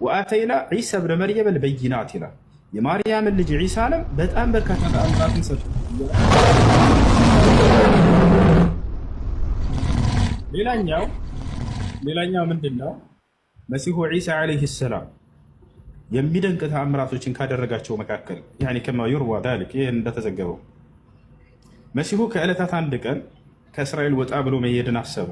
وآتينا عيسى ابن مريم البينات ይላል። የማርያምን ልጅ ዒሳንም በጣም በርካታ ተአምራትን ሰጡ። ሌላኛው ሌላኛው ምንድን ነው? መሲሁ ዒሳ ዓለይሂ ሰላም የሚደንቅ ተአምራቶችን ካደረጋቸው መካከል يعني كما يروى ذلك ይህ እንደተዘገበው መሲሁ ከዕለታት አንድ ቀን ከእስራኤል ወጣ ብሎ መሄድን አሰበ።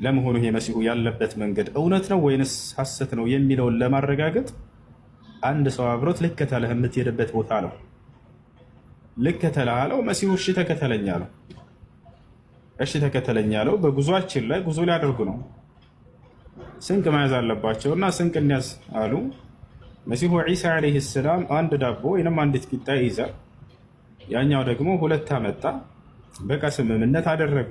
ለመሆኑ ይሄ መሲሁ ያለበት መንገድ እውነት ነው ወይንስ ሐሰት ነው የሚለውን ለማረጋገጥ አንድ ሰው አብሮት ልከተልህ የምትሄድበት ቦታ ነው። ልከተልህ አለው። መሲሁ እሺ ተከተለኝ አለው። እሺ ተከተለኝ አለው። በጉዟችን ላይ ጉዞ ሊያደርጉ ነው። ስንቅ መያዝ አለባቸው እና ስንቅ እንያዝ አሉ። መሲሁ ዒሳ ዓለይሂ ሰላም አንድ ዳቦ ወይንም አንዲት ቂጣ ይይዛል። ያኛው ደግሞ ሁለት አመጣ። በቃ ስምምነት አደረጉ።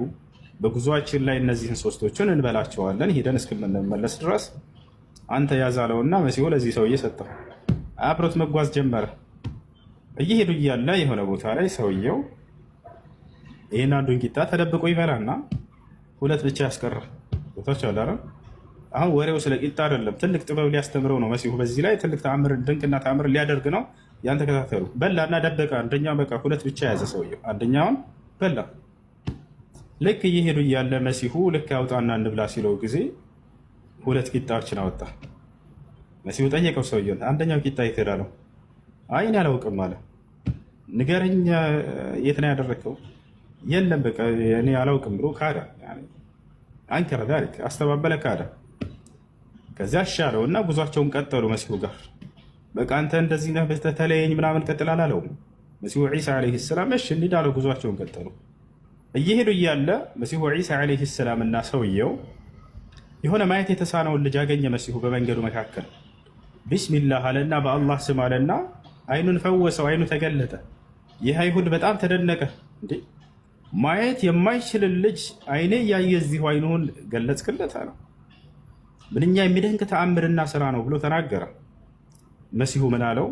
በጉዟችን ላይ እነዚህን ሶስቶችን እንበላቸዋለን ሂደን እስክምንመለስ ድረስ አንተ ያዝ አለውና መሲሁ ለዚህ ሰውዬ ሰጠው። አብሮት መጓዝ ጀመረ። እየሄዱ እያለ የሆነ ቦታ ላይ ሰውየው ይህን አንዱን ቂጣ ተደብቆ ይበላና ሁለት ብቻ ያስቀራል። ቦታች አለ። አሁን ወሬው ስለ ቂጣ አይደለም። ትልቅ ጥበብ ሊያስተምረው ነው መሲሁ። በዚህ ላይ ትልቅ ተአምር፣ ድንቅና ተአምር ሊያደርግ ነው። ያን ተከታተሉ። በላና ደበቀ። አንደኛው በቃ ሁለት ብቻ ያዘ ሰውየው። አንደኛውን በላ። ልክ እየሄዱ እያለ መሲሁ ልክ አውጣና እንብላ ሲለው ጊዜ ሁለት ቂጣዎችን አወጣ። መሲሁ ጠየቀው ሰውየውን፣ አንደኛው ቂጣ የት ሄደ አለው። አይ እኔ አላውቅም አለ። ንገረኝ፣ የት ነው ያደረግከው? የለም በቃ እኔ አላውቅም ብሎ ካደ። أنكر ذلك አስተባበለ፣ ካደ። ከዚያ አሻለው እና ጉዟቸውን ቀጠሉ መሲሁ ጋር። በቃ አንተ እንደዚህ ነህ ተለየኝ ምናምን ቀጥል አላለውም። መሲሁ ዒሳ ዓለይሂ ሰላም እሺ እንሂድ አለው። ጉዟቸውን ቀጠሉ። እየሄዱ እያለ መሲሁ ዒሳ ዓለይሂ ሰላም እና ሰውየው የሆነ ማየት የተሳነውን ልጅ አገኘ። መሲሁ በመንገዱ መካከል ቢስሚላህ አለና በአላህ ስም አለና አይኑን ፈወሰው። አይኑ ተገለጠ። ይህ አይሁድ በጣም ተደነቀ። እንዴ ማየት የማይችልን ልጅ አይኔ እያየ እዚሁ አይኑን ገለጽክለት አለው። ምንኛ የሚደንቅ ተአምርና ስራ ነው ብሎ ተናገረ። መሲሁ ምን አለው?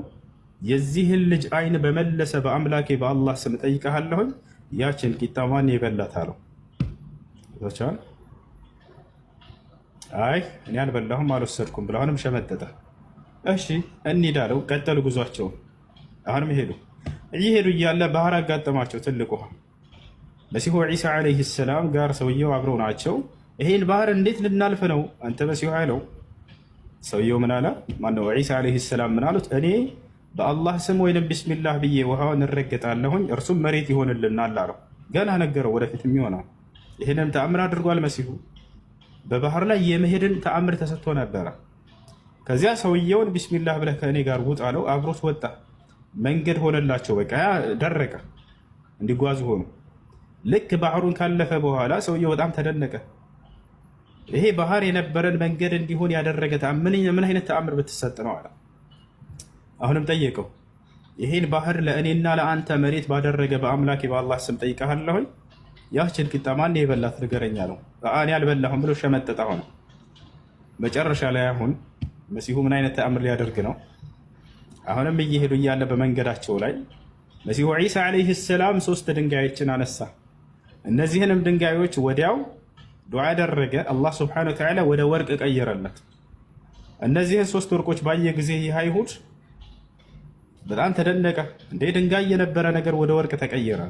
የዚህን ልጅ አይን በመለሰ በአምላኬ በአላህ ስም እጠይቅሃለሁኝ ያችን ቂጣ ማን የበላት አለው። አይ እኔ አልበላሁም አልወሰድኩም ብሎ አሁንም ሸመጠጠ። እሺ እንሂድ አለው። ቀጠሉ ጉዟቸውን። አሁንም ሄዱ። እየሄዱ እያለ ባህር አጋጠማቸው፣ ትልቅ ውሃ። መሲሁ ዒሳ ዓለይሂ ሰላም ጋር ሰውየው አብረው ናቸው። ይሄን ባህር እንዴት ልናልፍ ነው አንተ መሲሁ አለው። ሰውየው ምን አለ? ማነው ዒሳ ዓለይሂ ሰላም ምን አሉት? እኔ በአላህ ስም ወይንም ቢስሚላህ ብዬ ውሃውን እረገጣለሁኝ እርሱም መሬት ይሆንልናል አለው። ገና ነገረው ወደፊት የሚሆነው። ይህንም ተአምር አድርጓል መሲሁ። በባህር ላይ የመሄድን ተአምር ተሰጥቶ ነበረ። ከዚያ ሰውየውን ቢስሚላህ ብለህ ከእኔ ጋር ውጣ አለው። አብሮት ወጣ። መንገድ ሆነላቸው። በቃ ደረቀ፣ እንዲጓዙ ሆኑ። ልክ ባህሩን ካለፈ በኋላ ሰውየው በጣም ተደነቀ። ይሄ ባህር የነበረን መንገድ እንዲሆን ያደረገ ምን አይነት ተአምር ብትሰጥ ነው አለ። አሁንም ጠየቀው። ይሄን ባህር ለእኔና ለአንተ መሬት ባደረገ በአምላኬ በአላህ ስም ጠይቀሃለሁኝ፣ ያችን ቂጣ ማን የበላት ንገረኝ አለው። እኔ አልበላሁም ብሎ ሸመጠጠ። ሆነ መጨረሻ ላይ አሁን መሲሁ ምን አይነት ተአምር ሊያደርግ ነው? አሁንም እየሄዱ እያለ በመንገዳቸው ላይ መሲሁ ዒሳ ዓለይሂ ሰላም ሶስት ድንጋዮችን አነሳ። እነዚህንም ድንጋዮች ወዲያው ዱዓ አደረገ። አላህ ስብሐነሁ ወተዓላ ወደ ወርቅ ቀየረለት። እነዚህን ሶስት ወርቆች ባየ ጊዜ ይህ አይሁድ በጣም ተደነቀ። እንዴ ድንጋይ የነበረ ነገር ወደ ወርቅ ተቀየረ።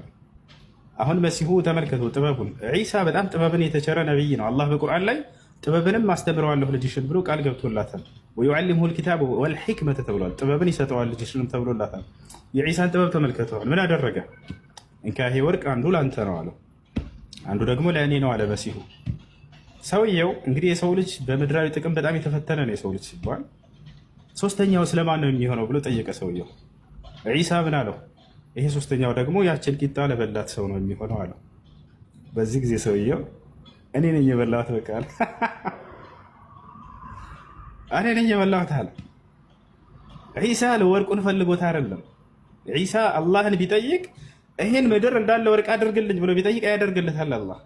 አሁን መሲሁ ተመልከቱ ጥበቡን። ዒሳ በጣም ጥበብን የተቸረ ነቢይ ነው። አላህ በቁርአን ላይ ጥበብንም አስተምረዋለሁ ልጅሽን ብሎ ቃል ገብቶላታል። ወዩዓሊምሁ ልኪታብ ወልሕክመተ ተብሏል። ጥበብን ይሰጠዋል ልጅሽንም ተብሎላታል። የዒሳን ጥበብ ተመልከተዋል። ምን አደረገ? እንካ ይሄ ወርቅ አንዱ ለአንተ ነው አለው፣ አንዱ ደግሞ ለእኔ ነው አለ መሲሁ። ሰውየው እንግዲህ የሰው ልጅ በምድራዊ ጥቅም በጣም የተፈተነ ነው። የሰው ልጅ ሲባል ሶስተኛው ስለማን ነው የሚሆነው ብሎ ጠየቀ ሰውየው። ዒሳ ምን አለው? ይሄ ሶስተኛው ደግሞ ያችን ቂጣ ለበላት ሰው ነው የሚሆነው አለው። በዚህ ጊዜ ሰውየው እኔ ነኝ የበላሁት በቃ አለ። እኔ ነኝ የበላሁት አለ። ዒሳ ለወርቁን ፈልጎት አይደለም። ዒሳ አላህን ቢጠይቅ ይሄን ምድር እንዳለ ወርቅ አድርግልኝ ብሎ ቢጠይቅ ያደርግለታል አላህ።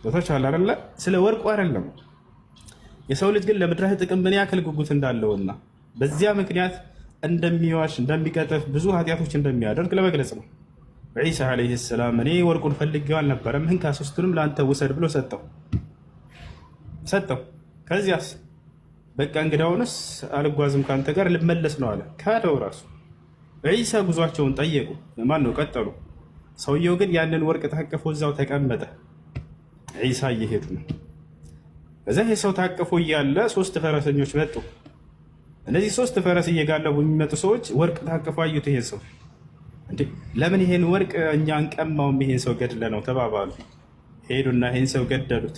ቦታች አለ አይደለ? ስለ ወርቁ አይደለም። የሰው ልጅ ግን ለምድራዊ ጥቅም ምን ያክል ጉጉት እንዳለውና በዚያ ምክንያት እንደሚዋሽ እንደሚቀጥፍ ብዙ ኃጢአቶች እንደሚያደርግ ለመግለጽ ነው። ዒሳ ዓለይሂ ሰላም እኔ ወርቁን ፈልጌው አልነበረም፣ እንካ ሶስቱንም ለአንተ ውሰድ ብሎ ሰጠው ሰጠው። ከዚያስ በቃ እንግዳውንስ አልጓዝም ከአንተ ጋር ልመለስ ነው አለ። ካደው ራሱ። ዒሳ ጉዟቸውን ጠየቁ። ማን ነው ቀጠሉ። ሰውየው ግን ያንን ወርቅ ታቅፎ እዛው ተቀመጠ። ዒሳ እየሄዱ ነው። እዛ ይሄ ሰው ታቅፎ እያለ ሶስት ፈረሰኞች መጡ። እነዚህ ሶስት ፈረስ እየጋለቡ የሚመጡ ሰዎች ወርቅ ታቅፎ አዩት። ይሄን ሰው እንዴ ለምን ይሄን ወርቅ እኛ አንቀማውም? ይሄን ሰው ገድለ ነው ተባባሉ። ሄዱና ይሄን ሰው ገደሉት።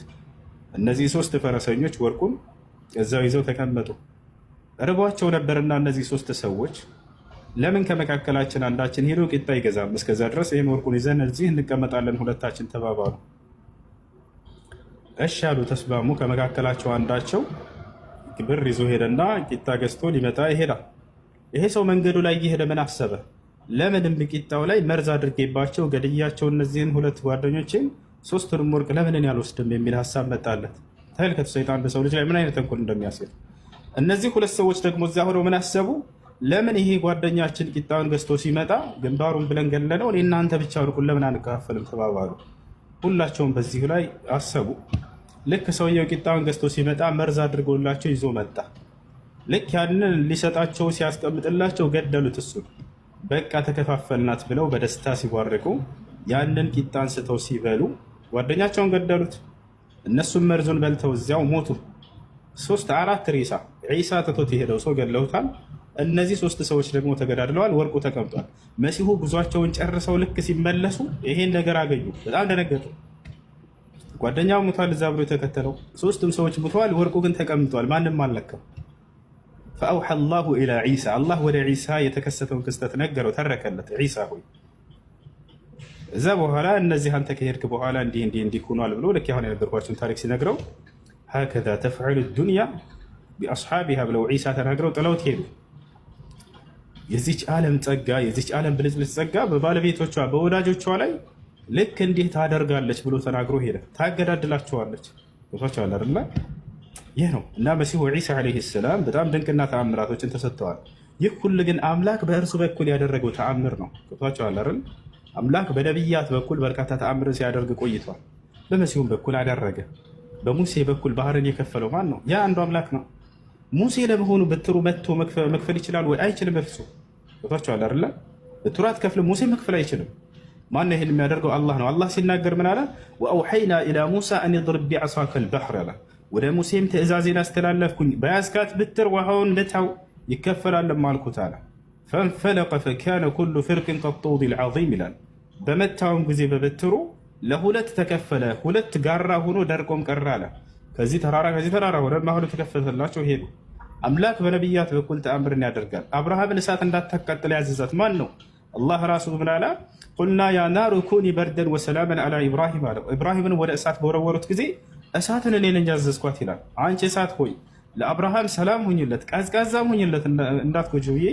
እነዚህ ሶስት ፈረሰኞች ወርቁን እዛው ይዘው ተቀመጡ። ርቧቸው ነበርና እነዚህ ሶስት ሰዎች ለምን ከመካከላችን አንዳችን ሄዶ ቂጣ ይገዛም? እስከዛ ድረስ ይህን ወርቁን ይዘን እዚህ እንቀመጣለን ሁለታችን ተባባሉ። እሺ አሉ፣ ተስማሙ። ከመካከላቸው አንዳቸው ብር ይዞ ሄደና ቂጣ ገዝቶ ሊመጣ ይሄዳል። ይሄ ሰው መንገዱ ላይ እየሄደ ምን አሰበ? ለምንም ቂጣው ላይ መርዝ አድርጌባቸው ገድያቸው እነዚህን ሁለት ጓደኞቼን ሶስቱንም ወርቅ ለምንን ያልወስድም የሚል ሀሳብ መጣለት። ተመልከቱ፣ ሰይጣን በሰው ልጅ ላይ ምን አይነት ተንኮል እንደሚያሴር። እነዚህ ሁለት ሰዎች ደግሞ እዚያ ሆነው ምን አሰቡ? ለምን ይሄ ጓደኛችን ቂጣውን ገዝቶ ሲመጣ ግንባሩን ብለን ገለነው፣ እኔ እናንተ ብቻ ወርቁን ለምን አንከፋፈልም ተባባሉ። ሁላቸውም በዚሁ ላይ አሰቡ። ልክ ሰውየው ቂጣውን ገዝቶ ሲመጣ መርዝ አድርጎላቸው ይዞ መጣ። ልክ ያንን ሊሰጣቸው ሲያስቀምጥላቸው ገደሉት። እሱን በቃ ተከፋፈልናት ብለው በደስታ ሲቧርቁ ያንን ቂጣ አንስተው ሲበሉ ጓደኛቸውን ገደሉት። እነሱም መርዙን በልተው እዚያው ሞቱ። ሶስት አራት ሬሳ ዒሳ ትቶት የሄደው ሰው ገለውታል። እነዚህ ሶስት ሰዎች ደግሞ ተገዳድለዋል። ወርቁ ተቀምጧል። መሲሁ ጉዟቸውን ጨርሰው ልክ ሲመለሱ ይሄን ነገር አገኙ። በጣም ደነገጡ። ጓደኛው ሙቷል፣ እዛ ብሎ የተከተለው ሶስቱም ሰዎች ሙተዋል። ወርቁ ግን ተቀምጧል። ማንም አልነካም። فأوحى الله إلى عيسى፣ አላህ ወደ ዒሳ የተከሰተውን ክስተት ነገረው፣ ተረከለት። ዒሳ ሆይ እዛ በኋላ እነዚህ አንተ ከሄድክ በኋላ እንዲህ እንዲህ እንዲህ ሆኗል ብሎ ልክ አሁን የነገርኳቸውን ታሪክ ሲነግረው هكذا تفعل الدنيا بأصحابها ብለው ዒሳ ተናግረው ጥለውት ሄዱ። የዚች ዓለም ጸጋ፣ የዚች ዓለም ብልጭልጭ ጸጋ በባለቤቶቿ በወዳጆቿ ላይ ልክ እንዲህ ታደርጋለች ብሎ ተናግሮ ሄደ። ታገዳድላቸዋለች። ገብቷቸዋል አይደለ? ይህ ነው እና መሲሁ ዒሳ ዓለይሂ ሰላም በጣም ድንቅና ተአምራቶችን ተሰጥተዋል። ይህ ሁሉ ግን አምላክ በእርሱ በኩል ያደረገው ተአምር ነው። ገብቷቸዋል አይደል? አምላክ በነቢያት በኩል በርካታ ተአምርን ሲያደርግ ቆይቷል። በመሲሁም በኩል አደረገ። በሙሴ በኩል ባህርን የከፈለው ማን ነው? ያ አንዱ አምላክ ነው። ሙሴ ለመሆኑ በትሩ መጥቶ መክፈል ይችላል ወይ? አይችልም። በፍጹም። ገብቷቸዋል አይደለ? በትሩ አትከፍልም። ሙሴ መክፈል አይችልም። ማነው ይህን የሚያደርገው? አላህ ነው። አላህ ሲናገር ምን አለ? وأوحينا إلى موسى أن اضرب بعصاك البحر አለ። ወደ ሙሴም ትእዛዜን አስተላለፍኩኝ፣ በያዝካት ብትር ውሃውን ምታው ይከፈላልም አልኩት አለ። فانفلق فكان كل فرق كالطود العظيم ይላል። በመታውም ጊዜ በበትሩ ለሁለት ተከፈለ፣ ሁለት ጋራ ሆኖ ደርቆም ቀረ አለ። ከዚህ ተራራ ከዚህ ተራራ ሆነ ማህሉ ተከፈተላቸው ሄዱ። አምላክ በነቢያት በኩል ተአምርን ያደርጋል። አብርሃምን እሳት እንዳታቃጥል ያዘዛት ማን ነው? አላህ ራሱ ምን አለ? قلنا يا نار كوني بردا وسلاما على إبراهيم አለው። ኢብራሂምን ወደ እሳት በወረወሩት ጊዜ እሳትን እኔ ነኝ ያዘዝኳት ይላል። አንቺ እሳት ሆይ ለአብርሃም ሰላም ሁኝለት፣ ቀዝቃዛም ሁኝለት እንዳትጎጂው ብዬ